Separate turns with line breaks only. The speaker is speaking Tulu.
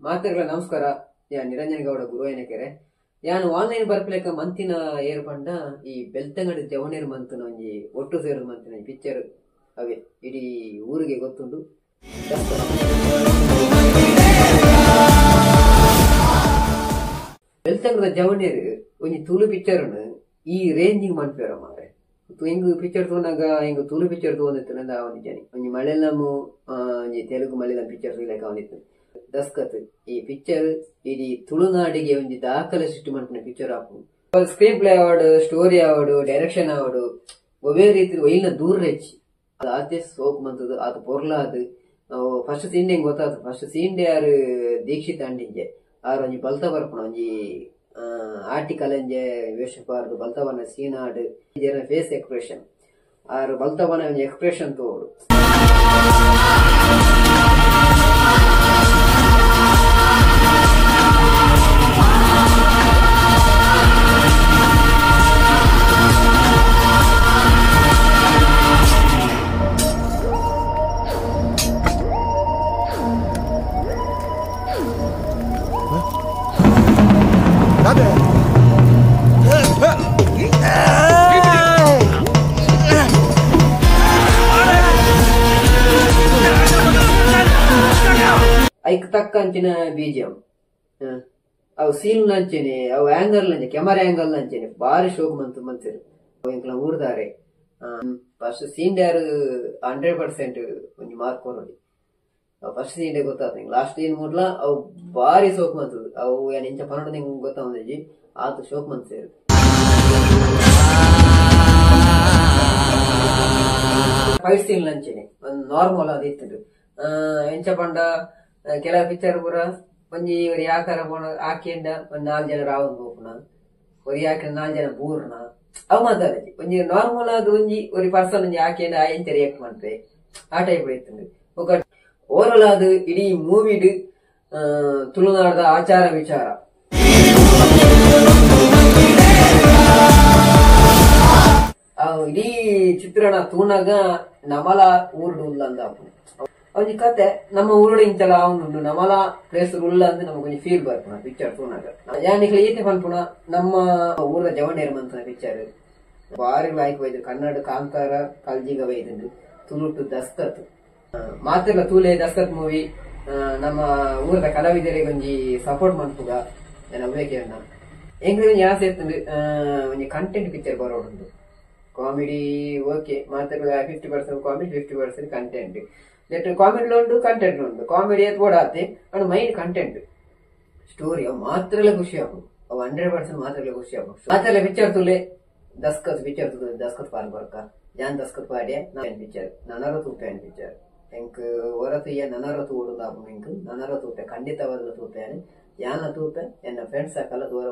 ಮಾತೆರ್ಲ ನಮಸ್ಕಾರ. ಯಾನ್ ನಿರಂಜನ್ ಗೌಡ ಗುರುವಾಯನಕೆರೆ. ಯಾನ್ ಆನ್ಲೈನ್ ಬರ್ಪಲೆಕ ಮಂತಿನ ಏರ್ ಪಂಡ ಈ ಬೆಳ್ತಂಗಡಿ ಜವನೇರ್ ಮಂತನ ಒಂಜಿ ಒಟ್ಟು ಸೇರು ಮಂತಿನ ಪಿಕ್ಚರ್ ಅವೇ ಇಡೀ ಊರಿಗೆ ಗೊತ್ತುಂಡು. ಬೆಳ್ತಂಗಡ ಜವನೇರ್ ಒಂಜಿ ತುಳು ಪಿಕ್ಚರ್ ಈ ರೇಂಜಿಂಗ್ ಮನ್ಪೇರ ಮಾರೆ. ಎಂಗ್ ಪಿಕ್ಚರ್ ತೂನಾಗ ಎಂಗ್ ತುಳು ಪಿಕ್ಚರ್ ತೂವೊಂದಿತ್ತು ಅವನಿದ್ದಾನೆ ಒಂಜಿ ಮಲಯಾಳಂ ಒಂಜಿ ತೆಲುಗು ಮಲಯಾಳಂ ಪಿಕ್ಚರ್ ತೂಯಿಲೆಕ ಅವನಿತ್ತು. ದಸ್ಕತ್ ಈ ಪಿಕ್ಚರ್ ಇಡೀ ತುಳುನಾಡಿಗೆ ಒಂಜಿ ದಾಖಲೆ ಸೃಷ್ಟಿ ಮನ್ಪುನ ಪಿಕ್ಚರ್ ಆಪುಂಡು. ಸ್ಕ್ರೀನ್ ಪ್ಲೇ ಆವಡ್, ಸ್ಟೋರಿ ಆವಡ್, ಡೈರೆಕ್ಷನ್ ಆವಡ್, ಒವ್ವೇ ರೀತಿ ಒಯ್ಯಿನ ದೂರ ಹೆಚ್ಚಿ ಅದು ಆತೆ ಸೋಕ್ ಮಂತದು ಆತ ಪೊರ್ಲಾದ್. ಫಸ್ಟ್ ಸೀನ್ ಹೆಂಗ್ ಗೊತ್ತಾತು, ಫಸ್ಟ್ ಸೀನ್ ಯಾರು ದೀಕ್ಷಿತ್ ಅಂಡಿಂಜೆ ಆರ್ ಒಂಜಿ ಬಲ್ತ ಬರ್ಪುನ ಒಂಜಿ ಆರ್ಟಿಕಲ್ ಅಂಜೆ ವೇಷ ಪಾರ್ದು ಬಲ್ತವನ scene add face expression or ಬಲ್ತವನ ಒಂಜಿ ಎಕ್ಸ್ಪ್ರೆಷನ್ ತೋಡು. ಐಕ್ ತಕ್ಕಂಚಿನ ಬೀಜಂ ಅವು ಸೀನ್ ಲಂಚನೆ, ಅವು ಆಂಗಲ್ ಲಂಚೆ, ಕ್ಯಾಮರಾ ಆಂಗಲ್ ಲಂಚನೆ ಬಾರಿ ಶೋಕ್ ಮಂತು ಮಂತಿರು ಎಂಕ್ಲ ಊರ್ದಾರೆ. ಫಸ್ಟ್ ಸೀನ್ ಯಾರು 100% ಒಂಜಿ ಮಾರ್ಕ್ ಕೊರೊಡಿ. ಫಸ್ಟ್ ಸೀನ್ ಗೊತ್ತಾತ, ಲಾಸ್ಟ್ ಸೀನ್ ಮೂಡ್ಲ ಅವು ಬಾರಿ ಶೋಕ್ ಮಂತದು. ಅವು ಏನ್ ಇಂಚ ಪನ್ನೊಂದು ನಿಂಗೆ ಗೊತ್ತಾವಂದಿಜಿ ಆತ ಶೋಕ್ ಮಂತೇರು. ಫೈಟ್ ಸೀನ್ ಲಂಚನೆ ಒಂದು ನಾರ್ಮಲ್ ಅದು ಇತ್ತು. ಎಂಚ ಪಂಡ ಕೆಲ ಪಿಕ್ಚರ್ ಪೂರ ಒಂಜಿ ಒರಿ ಆಕಾರ ಪೋಣ ಆಕೆಂಡ ಒಂದ್ 4 ಜನ ರಾವನ್ ಪೋಪುನ, ಒರಿ ಆಕೆ 4 ಜನ ಬೂರ್ನ ಅವು ಮಾತಾಡಜಿ. ಒಂಜಿ ನಾರ್ಮಲ್ ಆದ್ ಒಂಜಿ ಒರಿ ಪರ್ಸನ್ ಒಂಜಿ ಆಕೆಂಡ ಆ ಎಂಚ ರಿಯಾಕ್ಟ್ ಮಾಡ್ತೆ ಆ ಟೈಪ್ ಇತ್ತು. ఒక ಓವರಾಲ್ ಆದ್ ಇಡೀ ಮೂವಿಡ್ ತುಳುನಾಡದ ಆಚಾರ ವಿಚಾರ ಇಡೀ ಚಿತ್ರಣ ತೂನಾಗ ನಮಲ ಊರುಡು ಉಲ್ಲ ಅಂದ ಒಂಜಿ ಕತೆ. ನಮ್ಮ ಊರುಡು ಇಂಚಲ ಅವನುಂಡು ನಮಲ ಪ್ಲೇಸ್ ಉಲ್ಲ ಅಂದ್ರೆ ನಮಗ್ ಒಂಜಿ ಫೀಲ್ ಬರ್ಪುನ ಪಿಕ್ಚರ್ ತೂನಾಗ. ಯಾನಿಕ್ಲ ಈತೆ ಪನ್ಪುನ ನಮ್ಮ ಊರದ ಜವನೇರ್ ಮಂತನ ಪಿಕ್ಚರ್ ಬಾರಿ ಲಾಯ್ಕ್ ಬೈದು. ಕನ್ನಡ ಕಾಂತಾರ ಕಲ್ಜಿಗ ಬೈದುಂಡು, ತುಳುಟು ದಸ್ಕತ್ ಮಾತೆಲ್ಲ ತೂಲೆ ದಸ್ಕತ್ ಮೂವಿ. ನಮ್ಮ ಊರದ ಕಲಾವಿದರಿಗೆ ಒಂಜಿ ಸಪೋರ್ಟ್ ಮನ್ಪುಗ ಅವೇ ಕೇಳೋಣ. ಎಂಗ್ ಒಂಜಿ ಆಸೆ ಇತ್ತುಂಡು ಒಂಜಿ ಕಂಟೆಂಟ್ ಪಿಕ್ಚರ್ ಬರೋಡುಂಡು. ಕಾಮಿಡಿ ಓಕೆ ಮಾತ್ರ 50% ಕಾಮಿಡಿ 50% ಕಂಟೆಂಟ್. ನೆಟ್ ಕಾಮಿಡಿ ಉಂಡು ಕಂಟೆಂಟ್ ಉಂಡು. ಕಾಮಿಡಿ ಓಡಾತೆ ಅಂಡ್ ಮೈನ್ ಕಂಟೆಂಟ್ ಸ್ಟೋರಿ ಅವು ಮಾತ್ರಲೇ ಖುಷಿ ಆಪುಂಡು. ಅವು 100% ಮಾತ್ರಲೇ ಖುಷಿ ಆಪುಂಡು. ಮಾತ್ರಲೇ ಪಿಕ್ಚರ್ ತೂಲೆ ದಸ್ಕತ್ ಪಿಕ್ಚರ್ ತೂಲೆ ದಸ್ಕತ್ ಪಾರ್ ಬರ್ಕ ಜಾನ್ ದಸ್ಕತ್ ಪಾಡ್ಯ ಪಿಕ್ಚರ್ ನನರ ತೂಪೆ ಪಿಕ್ಚರ್ ಎಂಕ್ ಹೊರತು ನನರ ತೂಡುಂದು ಆಪುಂಡು. ಎಂಕ್ ನನರ ತೂಪೆ ಖಂಡಿತವಾದ ತೂಪೆ ಯಾನ ತೂಪೆ ಎನ್ನ ಫ್ರೆಂಡ್ಸ್ ಸರ್ಕಲ್ ತೂರ.